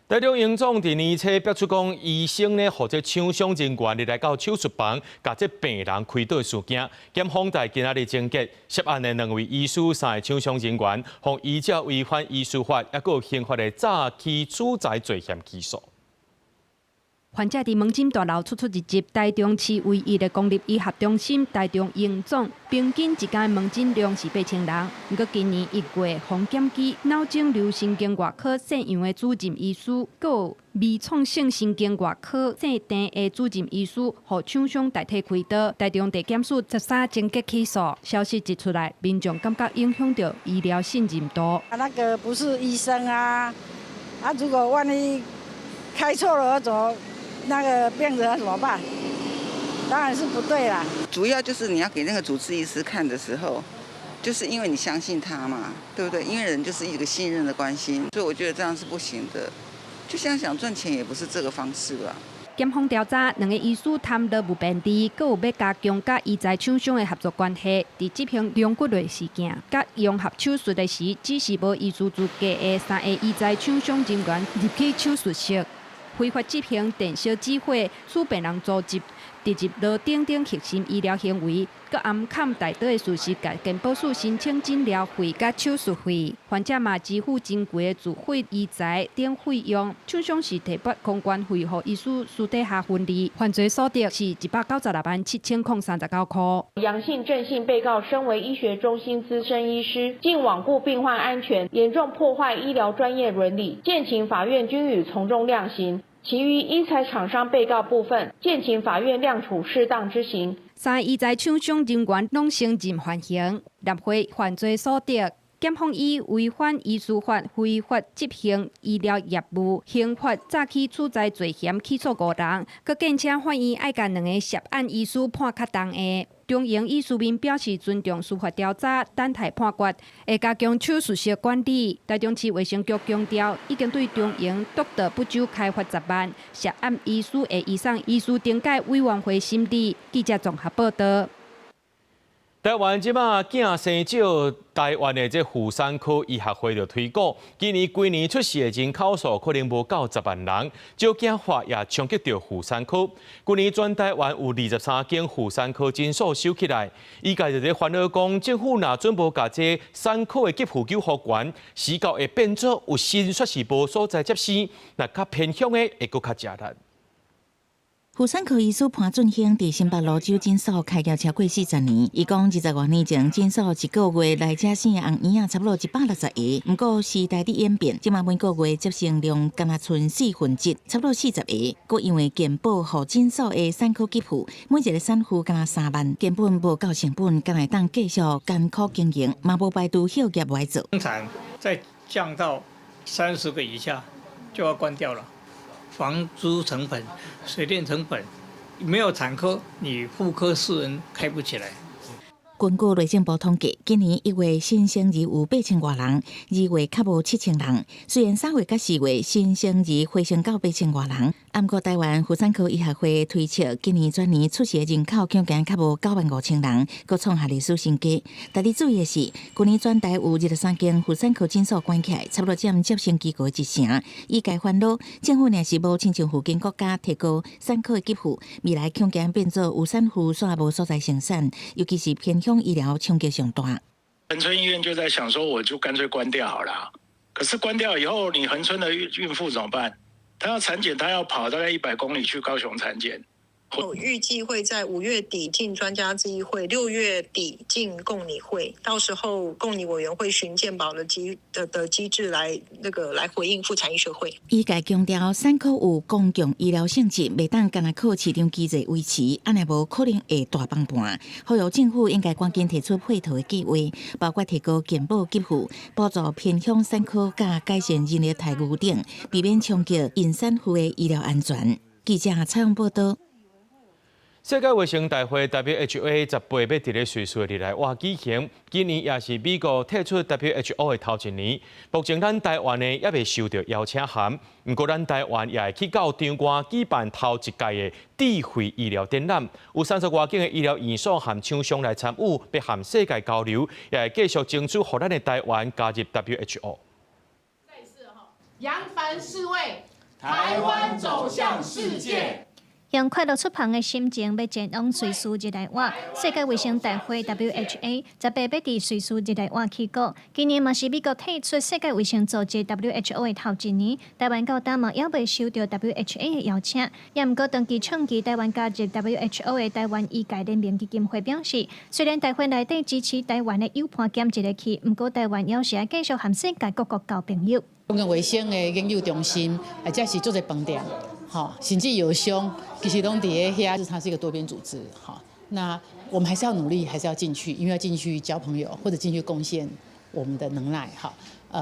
台中榮總佇年初爆出講，醫生呢予這廠商人員入來到手術房，共這病人開刀事件，檢方在今仔日偵結涉案的兩位醫師、三个廠商人員，予依照違反醫師法，抑閣有刑法的詐欺取財罪嫌起訴。患者佇門診大樓出出入入，台中市唯一的公立醫學中心台中榮總，平均一工門診量是8000人。毋過今年1月，予檢舉腦腫瘤神經外科姓楊的主任醫師，閣有微創性神經外科姓鄭的主任醫師，予廠商代替開刀。台中地檢署13偵結起訴，消息一出來，民眾感覺影響著醫療信任度。啊，那個不是醫生啊，啊，如果萬一開錯了，怎麼？那個病人怎麼辦？當然是不對啦。主要就是你要給那個主治醫師看的時候，就是因為你相信他嘛，對不對？因為人就是一個信任的關係，所以我覺得這樣是不行的。就像想賺錢，也不是這個方式吧。檢方調查，兩个醫師貪勞無便利，閣有欲加強佮醫材廠商的合作關係。佇執行龍骨類事件，佮融合手術的時，只是無醫師資格的三个醫材廠商人員入去手術室。非法執行電燒止血、使病人組織植入螺釘等核心醫療行為，閣掩崁代刀的事實，共健保署申請診療費佮手術費，患者嘛支付真貴的自費醫材等費用。廠商是提撥公關費，予醫師私底下分利，犯罪所得是19667,039塊。楊姓鄭姓被告身為醫學中心資深醫師，竟罔顧病患安全，嚴重破壞醫療專業倫理，建請法院均予從重量刑。其餘醫材廠商被告部分，建請法院量處適當之刑。三醫材廠商人員攏承認犯行，立會犯罪所得，檢方以違反醫師法、非法執行醫療業務、刑法詐欺取財罪嫌起訴五人，閣建請法院愛共兩个涉案醫師判較重的。中榮醫師面表示尊重司法調查，等待判決，會加強手術室管理。台中市衛生局強調，已經對中榮督導不周開罰10萬，涉案醫師會移送醫師懲戒委員會審理。記者綜合報導。台灣這馬囝生少，台灣的這婦產科醫學會就推估，今年規年出世的人口數可能無夠10萬人，少子化也衝擊著婦產科。去年全台灣有23間婦產科診所收起來，醫界就佇煩惱講，政府若準無共這產科的給付給予懸，死到會變做有新煞是無所在接生，若較偏鄉的會閣較吃力。婦產科醫師潘俊興佇新北蘆洲診所開業超過40年，伊講20外年前診所一個月來遮生的紅嬰仔差不多160個，毋過時代佇演變，這馬每個月接生量敢若賰四分之一，差不多40個。閣因為健保予診所的產科給付，每一个產婦敢若3萬，根本無夠成本，敢會當繼續艱苦經營，嘛無排除歇業無愛做。生產再降到30個以下就要關掉了。房租成本、水電成本，沒有產科，你婦科私人開不起來。根據內政部統計，今年1月新生兒有8000外人，2月較無7000人。雖然3月佮4月新生兒回升到8000外人，毋過臺灣婦產科醫學會推測，今年全年出世的人口恐驚較無95,000人，閣創下歷史新低。值得注意的是，去年全台有23間婦產科診所關起來，差不多佔接生機構一成。醫界煩惱，政府若是無親像附近國家提高產科的給付，未來恐驚變做有產婦煞無所在生產，尤其是偏鄉醫療衝擊上大。恆春醫院就在想說，我就乾脆關掉好了。可是關掉以後，你恆春的孕婦怎麼辦？她要產檢，她要跑大概100公里去高雄產檢。預計會在5月底進專家諮議會，6月底進共擬會，到時候共擬委員會循健保的機制來回應婦產醫學會。醫界強調，產科有公共醫療性質，袂當干焦靠市場機制維持，按呢無可能會大崩盤。呼籲政府應該趕緊提出配套的計劃，包括提高健保給付、補助偏鄉產科、佮改善人力待遇等，避免衝擊孕產婦的醫療安全。記者採訪報道。世界衛生大會 WHA 18欲佇咧瑞士日內瓦舉行，今年也是美國退出 WHO 的頭一年。目前咱台灣呢猶未收著邀請函，毋過咱台灣也會去到場外舉辦頭一屆的智慧醫療展覽，有30外間的醫療院所和廠商來參與，欲和世界交流，也會繼續爭取予咱的台灣加入 WHO。再次哈，揚帆世衛，台灣走向世界。用快樂出帆的心情，欲前往瑞士日內瓦世界衛生大會 WHA 18欲佇瑞士日內瓦起鼓。今年嘛是美國退出世界衛生組織 WHO 的頭一年，台灣到今嘛猶未收著 WHA 的邀請。也毋過長期倡議台灣加入 WHO 的台灣醫界聯盟基金會表示，雖然大會內底支持台灣的友伴減一個去，毋過台灣猶是愛繼續和世界各國交朋友。公共衛生的研究中心，或者是足濟飯店。吼，甚至藥商，其實攏佇咧遐，它是一個多邊組織，哈。那我們還是要努力，還是要進去，因為要進去交朋友，或者進去貢獻我們的能耐，哈。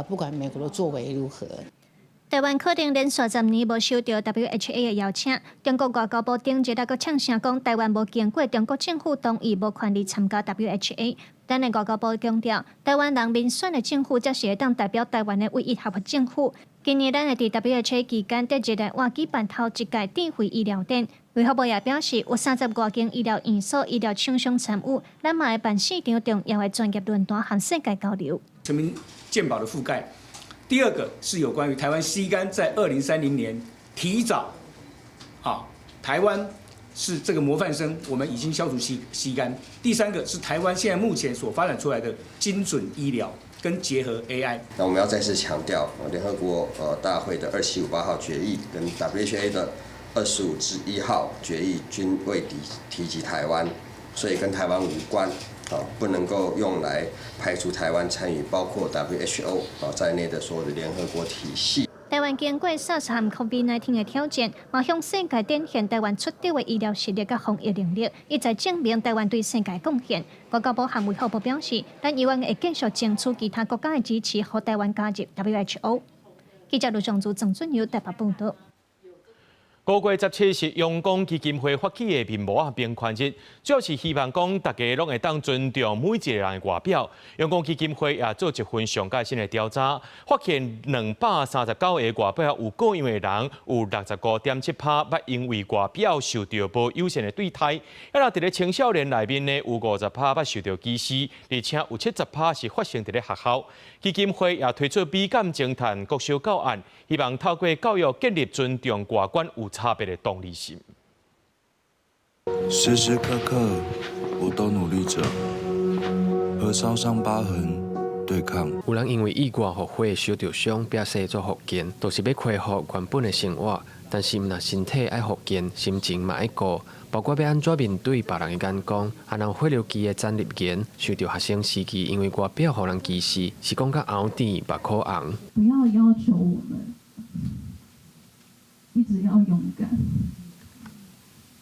不管美國的作為如何。台灣可能連續10年無收著 WHA 的邀請，中國外交部頂日猶閣嗆聲講，台灣無經過中國政府同意，無權利參加 WHA。咱的外交部強調，台灣人民選的政府才是會當代表台灣的唯一合法政府。今年咱會佇 WHA 期間，佇日內瓦舉辦頭一屆智慧醫療展。衛福部也表示，有30外間醫療院所、醫療廠商參與，咱嘛會辦四場重要的專業論壇，和世界交流。全民健保的覆蓋。第二個是有關於台灣 C 肝在2030年提早，啊，台灣是這個模範生，我們已經消除 C 肝。第三個是台灣現在目前所發展出來的精準醫療跟結合 AI。那我們要再次強調，聯合國大會的2758號決議跟 WHA 的25之1號決議均未提及台灣，所以跟台灣無關。不能夠用來排除台灣參與包括 WHO 在內的所有的聯合國體系。台灣經過 SARS 和 COVID-19 的挑戰，嘛向世界展現台灣出色的醫療實力佮防疫能力，一再證明台灣對世界貢獻。外交部和衛福部表示，咱猶原會繼續爭取其他國家的支持，予台灣加入 WHO。記者盧尚祖、鄭俊友台北報導。5月17是陽光基金會發起的面膜仔平權日，主要是希望講大家攏會當尊重每一個人的外表。陽光基金會也做一份上蓋新的調查，發現239個外表有各樣的人，有65.7%捌因為外表受著無友善的對待。啊，若佇咧青少年內面呢，有50%捌受著歧視，而且有70%是發生佇咧學校。基金會也推出美感偵探國小教案，希望透過教育建立尊重外觀有差別的同理心。時時刻刻，我都努力着和燒傷疤痕對抗。有人因為意外予火燒著傷，變勢做復健，就是欲恢復原本的生活。但是毋但身體愛復健，心情嘛愛顧，包括欲按怎面對別人的眼光。啊，人火流機的詹立言受著學生時期因為外表予人歧視，是講甲喉甜目眶紅。不要要求我們一直要勇敢，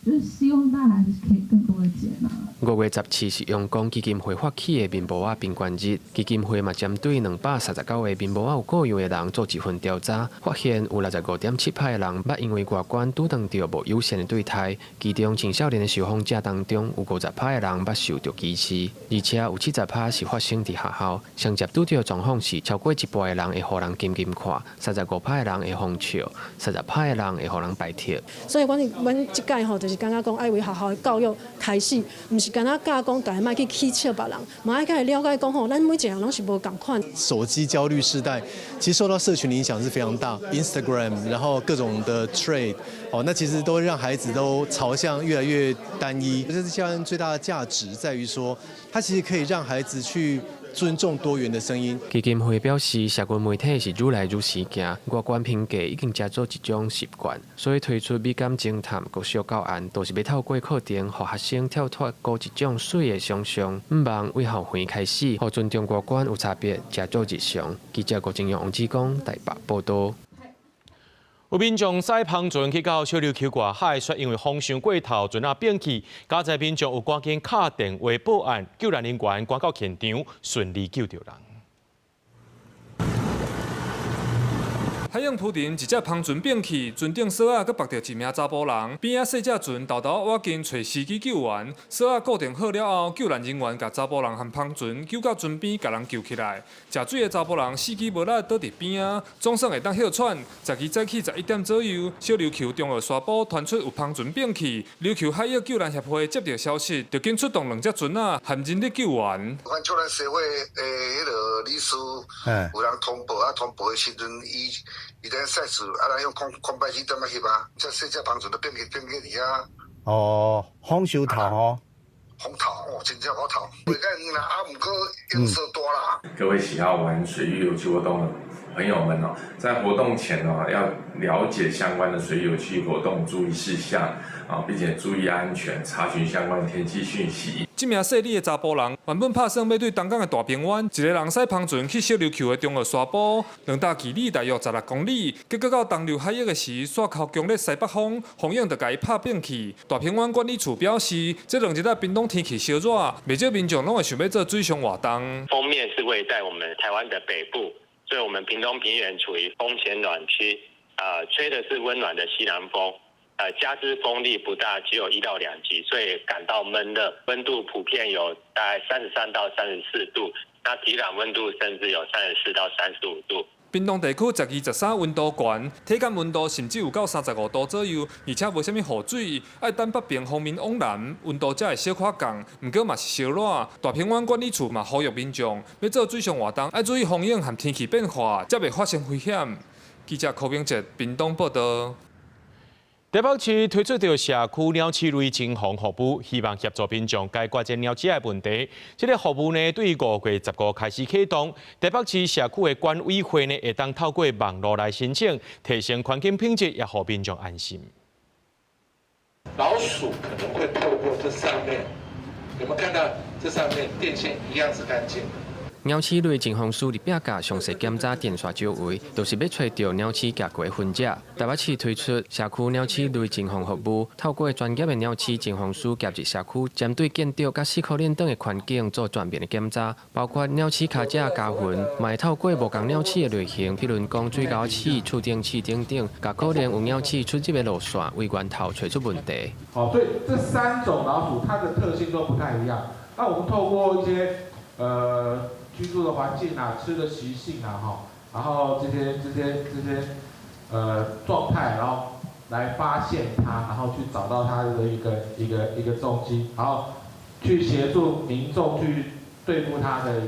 就是希望大家還是可以更多的接納。5月17是陽光基金會發起的棉帽仔貧權日，基金會嘛針對239個棉帽仔有僱傭的人做一份調查，發現有65.7%的人捌因為外觀拄著著無友善的對待，其中青少年的受訪者當中有50%的人捌受著歧視，而且有70%是發生佇學校。上捷拄著狀況是超過一半的人會予人緊緊看，35%的人會予笑，30%的人會予人排斥。所以阮這屆吼就是感覺講愛為學校的教育開始，毋是干焦教講大家莫去恥笑別人，嘛愛較會了解講吼，咱每一個人攏是無仝款。手機焦慮世代，其實受到社群影響是非常大，Instagram，然後各種的 trend，哦，那其實都會讓孩子都朝向越來越單一。這次教案最大的價值在於說，它其實可以讓孩子去尊重多元的聲音。基金會表示，社群媒體是愈來愈時行，外觀評價已經成做一種習慣，所以推出美感偵探國小教案，就是欲透過課程，予學生跳脫孤一種媠的想像，向望對校園開始，予尊重外觀有差別，成做日常。記者郭正陽、王志剛台北報道。有民眾駛帆船去到小琉球外海，卻因為風傷過頭，船仔變去。佳哉民眾有趕緊敲電話報案，救援人員趕到現場，順利救著人。海湧浮沉，一隻帆船變去，船頂索仔閣縛著一名查埔人，邊仔細隻船沓沓仔倚近揣司機救援，索仔固定好了後，救援人員共查埔人和帆船救到船邊，共人救起來。食水的查埔人四肢無力倒佇邊仔，總算會當歇喘。12早起11點左右，小琉球中澳沙埔傳出有帆船變去，琉球海域救援協會接到消息，就緊出動兩隻船仔含人力救援。阮救援協會的彼个理事有人通報啊，通報的時陣，伊咧賽事，啊，咱用空空白機點仔翕啊，這細隻帆船都變去變去佇遐。哦，風傷透吼。風透哦，真正好透，袂較遠啦，啊，毋過湧勢大啦。各位喜好玩水域遊戲活動的朋友們哦，在活動前哦，要了解相關的水域遊戲活動注意事項啊，並且注意安全，查詢相關天氣訊息。這名細膩的查埔人原本拍算欲對東港的大平灣，一個人駛帆船去小琉球的中澳沙埔，兩搭距離大約16公里。結果到東琉海域的時，煞靠強烈西北風，風湧就共伊拍變去。大平灣管理處表示，這兩日仔屏東天氣燒熱，袂少民眾攏會想欲做水上活動。鋒面是位在我們台灣的北部，所以我們屏東平原處於風前暖區，吹的是溫暖的西南風。加之風力不大，只有1到2級，所以感到悶熱，溫度普遍有大概33到34度，那體感溫度甚至有34到35度。屏東地區12、13溫度懸，體感溫度甚至有到35度左右，而且無啥物雨水，愛等北邊鋒面往南，溫度才會小可降。毋過嘛是燒熱。大平灣管理處嘛呼籲民眾，欲做水上活動，愛注意風湧和天氣變化，才袂發生危險。記者柯明哲屏東報道。台北市推出著社區鳥鼠類偵防服務，希望協助民眾解決這鳥鼠的問題。這个服務呢，對5月15開始啟動。台北市社區的管委會呢，會當透過網路來申請，提升環境品質，也予民眾安心。老鼠可能會透過這上面，有沒有看到這上面電線一樣是乾淨的？鳥鼠類偵防師佇壁角詳細檢查電線周圍，就是欲揣著鳥鼠行過的痕跡。台北市推出社區鳥鼠類偵防服務，透過專業的鳥鼠偵防師夾入社區，針對建築佮四箍輪等的環境做全面的檢查，包括鳥鼠跤跡加痕，嘛會透過無仝鳥鼠的類型，比如講水溝鼠、厝頂鼠等等，共可能有鳥鼠出入的路線為源頭揣出問題。好，所以這三種老鼠它的特性都不太一樣。那我們透過一些居住的環境啊，吃的習性啊，哈，然後這些狀態，然後來發現它，然後去找到它的一個蹤跡，然後去協助民眾去對付它的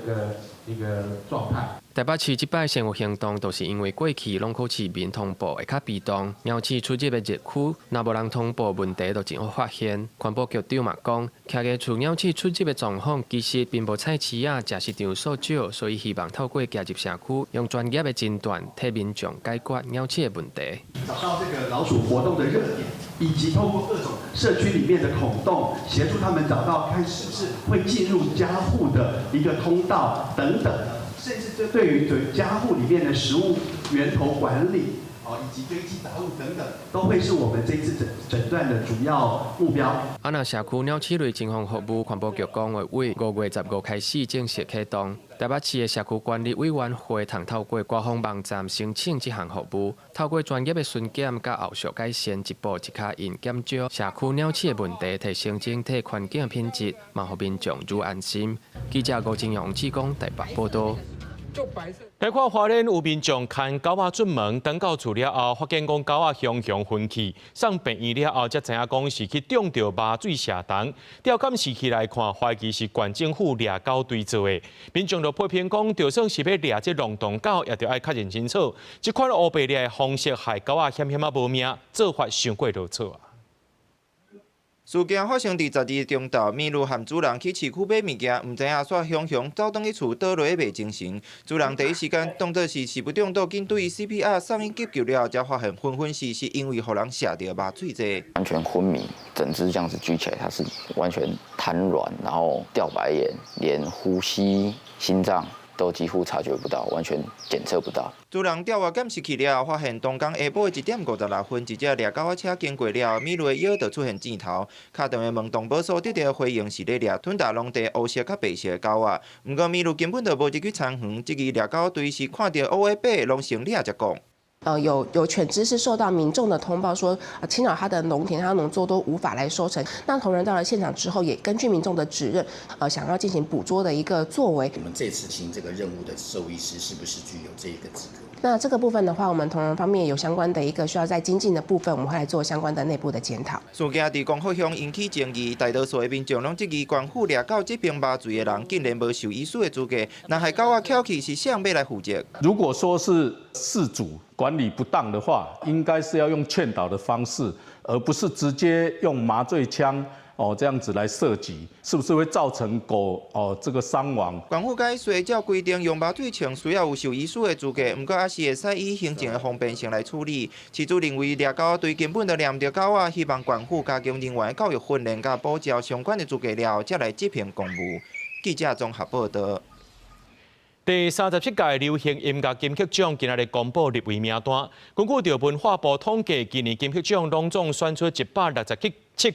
一個狀態。台北市這擺先有行動，就是因為過去攏靠市民通報會較被動，鳥鼠出入的熱區，若無人通報，問題就真好發現。環保局長嘛講，徛家厝鳥鼠出入的狀況，其實並無菜市仔、食市場數少，所以希望透過加入社區，用專業的診斷替民眾解決鳥鼠的問題。找到這個老鼠活動的熱點，以及透過各種社區裡面的孔洞，協助他們找到看是不是會進入家戶的一個通道等等。甚至這對於對家戶裡面的食物源頭管理，哦，以及堆積雜物等等，都會是我們這次診斷的主要目標。啊，若社區鳥鼠類巡防服務，環保局講會為5月15開始正式啟動。台北市的社區管理委員會通透過官方網站申請這項服務，透過專業的巡檢佮後續改善，一步一跤印減少社區鳥鼠的問題，提升整體環境品質，嘛予民眾愈安心。記者吳金陽、志剛台北報道。來看花蓮有民眾牽狗仔出門，轉到厝了後，發現講狗仔雄雄昏去，送病院了後，才知影講是去中著麻醉射毒。調監視器來看，懷疑是縣政府掠狗隊做的。民眾就批評講，就算是欲掠這浪蕩狗，也著愛確認清楚。這款烏白掠的方式害狗仔險險仔無命，做法傷過囉嗦啊！事件發生佇12日中晝，麋鹿和主人去市區買物件，毋知影煞雄雄走轉去厝倒落去袂精神。主人第一時間當作是食物中毒，緊對伊 CPR 送醫急救了後，才發現昏昏是是因為予人射著麻醉劑。完全昏迷，整隻這樣子舉起來，它是完全癱軟，然後掉白眼，連呼吸、心臟都幾乎察覺不到，完全檢測不到。主人調閱監視器了後，發現當天下晡1點56分，一隻掠狗仔車經過了後，麋鹿的腰就出現箭頭。敲電話問動保所得到的回應是咧掠吞達農地烏色佮白色的狗仔。毋過麋鹿根本就無入去田園，這支掠狗隊是看著烏的白，攏先掠才講。有犬隻是受到民眾的通報說，侵擾他的農田，他農作都無法來收成。那同仁到了現場之後，也根據民眾的指認，想要進行捕捉的一個作為。我們這次行這個任務的獸醫師是不是具有這個資格？那這個部分的話，我們同仁方面有相關的一個需要再精進的部分，我們會來做相關的內部的檢討。事件佇光復鄉引起爭議，大多數的民眾攏質疑縣府掠狗這邊麻醉的人竟然無獸醫師的資格，若害狗仔蹺去是誰欲來負責？如果說是飼主管理不當的話，應該是要用勸導的方式，而不是直接用麻醉槍哦這樣子來射擊，是不是會造成狗哦這個傷亡？縣府改隨照規定用麻醉槍需要有獸醫師的資格，毋過猶是會使以行政的方便性來處理。飼主認為掠狗隊根本就掠毋著狗仔，希望縣府加強人員的教育訓練佮補照相關的資格了後，才來執行公務。記者綜合報道。第37屆流行音樂金曲獎今仔日公布入圍名單。根據著文化部統計，今年金曲獎攏總選出167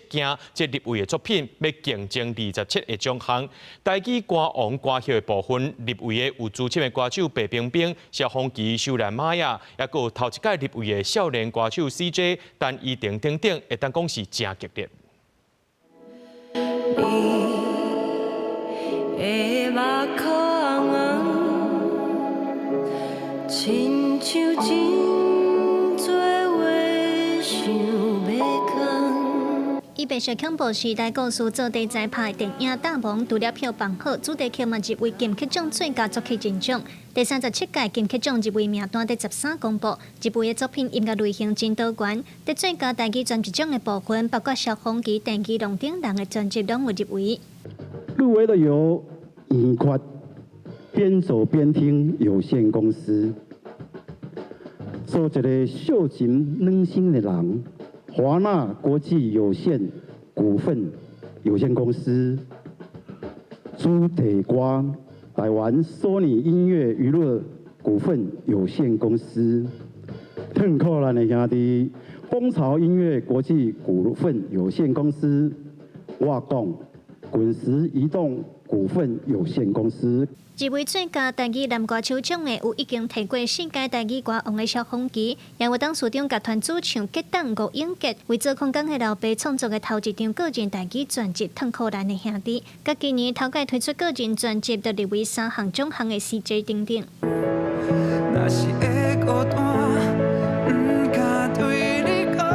件這入圍的作品，欲競爭27個獎項。台語歌王歌后的部分入圍的有資深的歌手白冰冰、蕭芳琪、秀蘭瑪雅，也閣有頭一屆入圍的少年歌手 CJ、陳依婷等等，會當講是誠激烈。你的目眶紅，親像真濟話想欲講。伊白色恐怖時代故事做題材拍的電影《大王》，除了票房好，主題曲嘛入圍金曲獎最佳作曲人獎。第37屆金曲獎入圍名單佇13公布，入圍的作品音樂類型真多元。佇最佳台語專輯獎的部分，包括蕭芳琪、鄭宜農等人的專輯攏有入圍。入圍的有圓缺邊走邊聽有限公司，做一个秀情軟心的人，華納國際有限股份有限公司，主題歌台灣索尼音樂娛樂股份有限公司，褪苦難的兄弟，蜂巢音樂國際股份有限公司，我講滾石移動股份有限公司。入圍最佳台語男歌手獎的有已經提過四屆台語歌王的蕭芳琪，也有董事長集團主唱結黨吳永杰為做空港的老爸創作的頭一張個人台語專輯《褪苦難的兄弟》，佮今年頭擺推出個人專輯就入圍三項獎項的 CJ 等等。若是會孤單，毋敢對你講。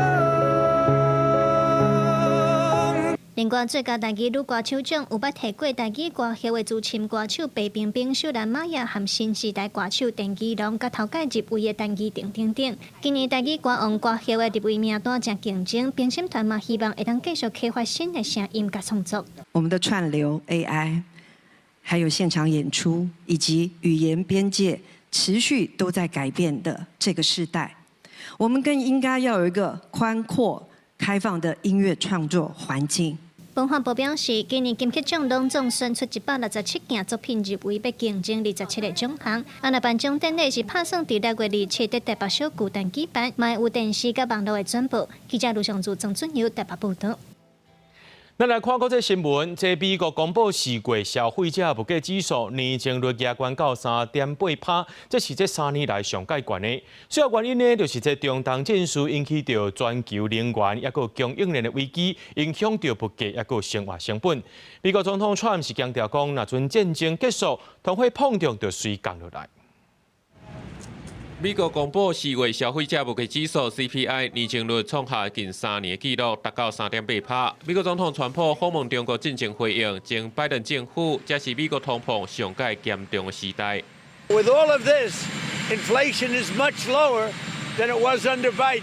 另外，最佳台語女歌手獎有捌提過台語歌后的資深歌手白冰冰、秀蘭瑪雅和新時代歌手鄭宜農，佮頭擺入圍的陳依婷等等。今年台語歌王歌后的入圍名單誠競爭，評審團嘛希望會當繼續開發新的聲音佮創作。我們的串流 AI，還有現場演出，以及語言邊界持續都在改變的這個時代，我們更應該要有一個寬闊、開放的音樂創作環境。文化部表示，今年金曲獎攏總選出167件作品入圍，欲競爭27個獎項。啊，若頒獎典禮是拍算佇6月27佇台北小巨蛋舉辦，嘛會有電視佮網路的轉播。記者盧尚柱、曾俊友台北報導。咱來看國際新聞，這美國公布4月消費者物價指數年增率加懸到3.8%，這是這3年來上蓋懸的。主要原因呢，就是這中東戰事引起著全球能源抑閣供應鏈的危機，影響著物價抑閣生活成本。美國總統川普是強調講，若陣戰爭結束，通貨膨脹就隨降落來。美國公布4月消費者物價指數 CPI 年增率創下近3年紀錄，達到3.8%。美國總統川普訪問中國進前回應，前拜登政府這是美國通膨上蓋嚴重的時代。 With all of this, inflation is much lower than it was under Biden.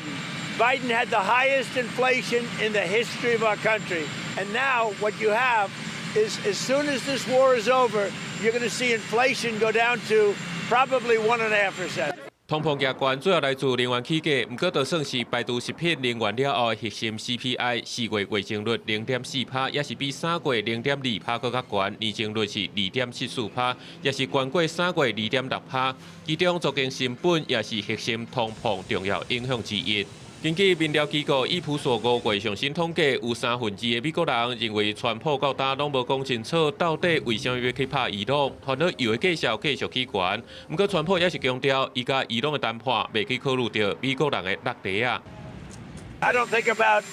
Biden had the highest inflation in the history of our country. And now what you have is, as soon as this war is over, you're going to see inflation go down to probably 1.5%. 通膨加懸主要來自能源起價，毋過就算是排除食品能源了後，核心 CPI 4月月增率0.4%，也是比3月0.2%閣較懸，年增率是2.74%，也是懸過3月2.6%。其中，租金成本也是核心通膨重要影響之一。根據民調機構益普索5月上新統計，有2/3的美國人認為川普到今攏無講清楚，到底為啥物欲去拍伊朗，反而油的價數繼續起懸。毋過川普也是強調，伊佮伊朗的談判袂去考慮著美國人的落袋仔。 I don't think about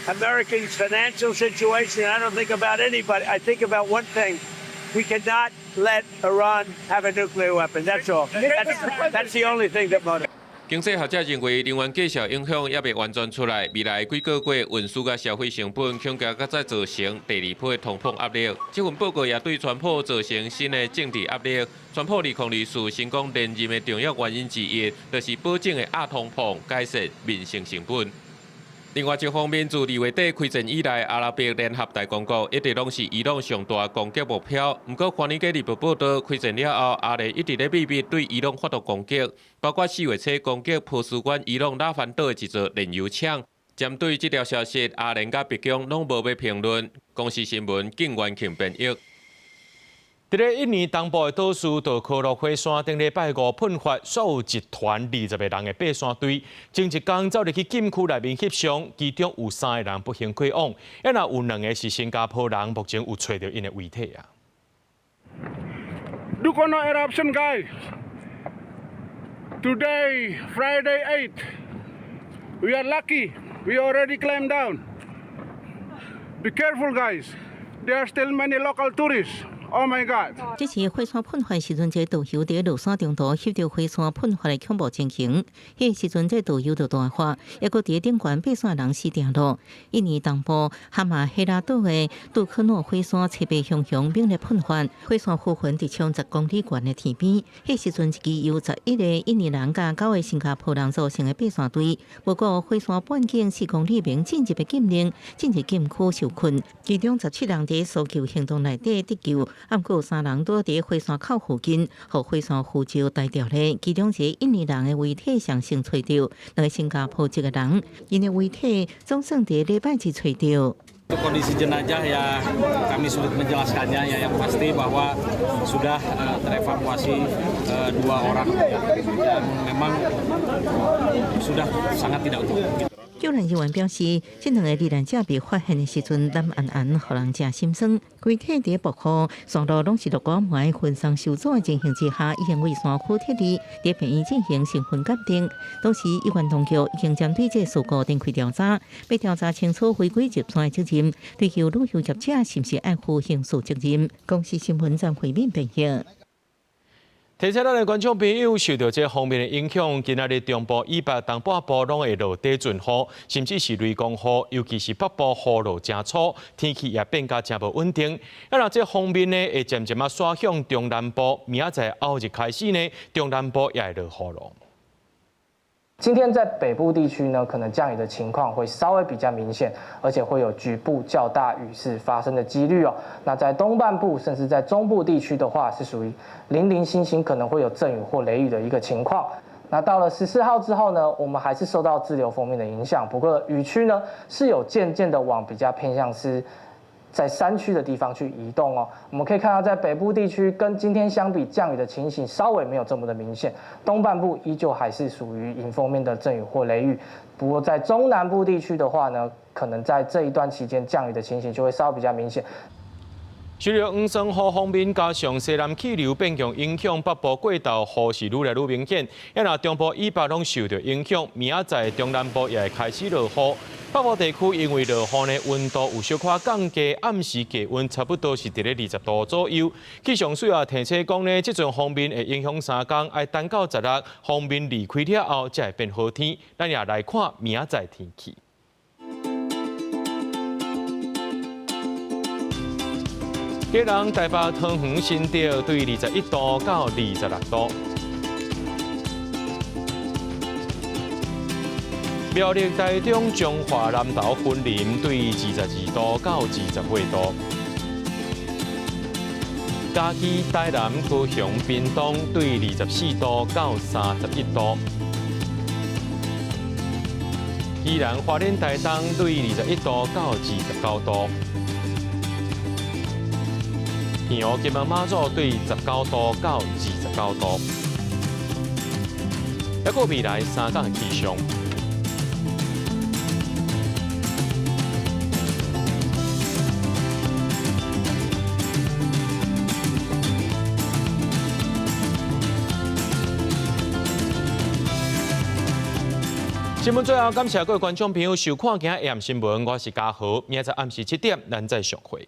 Americans' financial situation. I don't think about anybody. I think about one thing. We cannot let Iran have a nuclear weapon. That's all. That's the only thing that motivates. 經濟學者認為，能源價數影響猶未完全出來，未來幾個月運輸佮消費成本恐驚閣再造成第二波通膨壓力。這份報告也對川普造成新的政治壓力。川普2024成功連任的重要原因之一，就是保證會壓通膨、改善民生成本。另外一方面，自2月底開戰以來，阿拉伯聯合大公國一直攏是伊朗上大攻擊目標。毋過，華爾街日報報導，開戰了後，阿聯一直咧秘密對伊朗發動攻擊，包括4月初攻擊波斯灣伊朗拉凡島的一座煉油廠。針對這條消息，阿聯佮白宮攏無欲評論。公視新聞，景元慶編譯。佇咧印尼東部的島嶼杜科諾火山頂禮拜五噴發，煞有一團20個人的爬山隊，前一工走入去禁區內面翕相，其中有三個人不幸過往，抑若有兩個是新加坡人，目前有揣著𪜶的遺體啊。 Dukono eruption, guys. Today, Friday 8. We are lucky. We already climbed down. Be careful, guys. There are still many local tourists. Oh my God！這是火山噴發時陣，這個導遊佇落山中途翕著火山噴發的恐怖情形。彼個時陣，這個導遊就大喊，抑閣佇頂懸爬山人死定咯。印尼東部哈馬赫拉島的杜克諾火山，初八熊熊猛烈噴發，火山灰雲直衝10公里懸的天邊。彼時陣，一支由11個印尼人佮九個新加坡人組成的爬山隊，無顧火山半徑4公里面進入的禁令，進入禁區受困。其中17人佇搜救行動內底得救。毋過有三人拄佇火山口附近，予火山符咒帶掉咧。其中一個印尼人的遺體上先揣著，兩個新加坡籍的人，𪜶的遺體總算佇禮拜二揣著。 Kondisi jenazah ya kami sulit menjelaskannya ya, yang pasti bahwa sudah terevakuasi dua orang yang memang sudah sangat tidak utuh. 救援人員表示，這兩个罹難者被發現的時陣，藍絚絚，予人誠心酸。規體佇瀑雨，山路攏是落雨糜，雲杉受阻的情形之下，已經為山區撤離，佇病院進行身份鑑定。同時，有關當局已經針對這個事故展開調查，欲調查清楚違規入山的責任，追究旅遊業者是毋是愛負刑事責任。公視新聞張惠敏編譯。提醒咱的觀眾朋友，受著這鋒面的影響，今仔日中部以北、東半部攏會落短陣雨，甚至是雷公雨，尤其是北部雨落誠粗，天氣也變甲誠無穩定。啊，若這鋒面呢，會漸漸仔徙向中南部，明仔載後日開始呢，中南部也會落雨囉。今天在北部地區呢，可能降雨的情況會稍微比較明顯，而且會有局部較大雨勢發生的幾率哦。那在東半部甚至在中部地區的話，是屬於零零星星可能會有陣雨或雷雨的一個情況。那到了14号之后呢，我们还是受到滞留锋面的影响，不过雨区呢是有渐渐的往比较偏向是在山区的地方去移动哦。我们可以看到，在北部地区跟今天相比，降雨的情形稍微没有这么的明显。东半部依旧还是属于迎风面的阵雨或雷雨。不过在中南部地区的话呢，可能在这一段期间降雨的情形就会稍微比较明显。受到黄山雨锋面加上西南气流变强影响，北部过昼雨是愈来愈明显。啊，若中部以北拢受到影响，明仔载中南部也会开始落雨。北部地区因为落雨呢，温度有小可降低，暗时低温差不多是伫咧20度左右。气象署也提醒讲呢，这阵锋面会影响3天，爱等到16锋面离开了后，才会变好天。咱也来看明仔载天气。基隆、台北、桃园、新竹对21度到26度；苗栗、台中、彰化、南投、云林对22度到28度；嘉义、台南、高雄、屏东对24度到31度；宜兰、花莲、台东对21度到29度。澎湖、金门、马祖对19度到29度。抑阁未来3天的气象。新闻最后，感谢各位观众朋友收看今日 AM 新闻，我是嘉豪，明仔载暗时7点，咱再相会。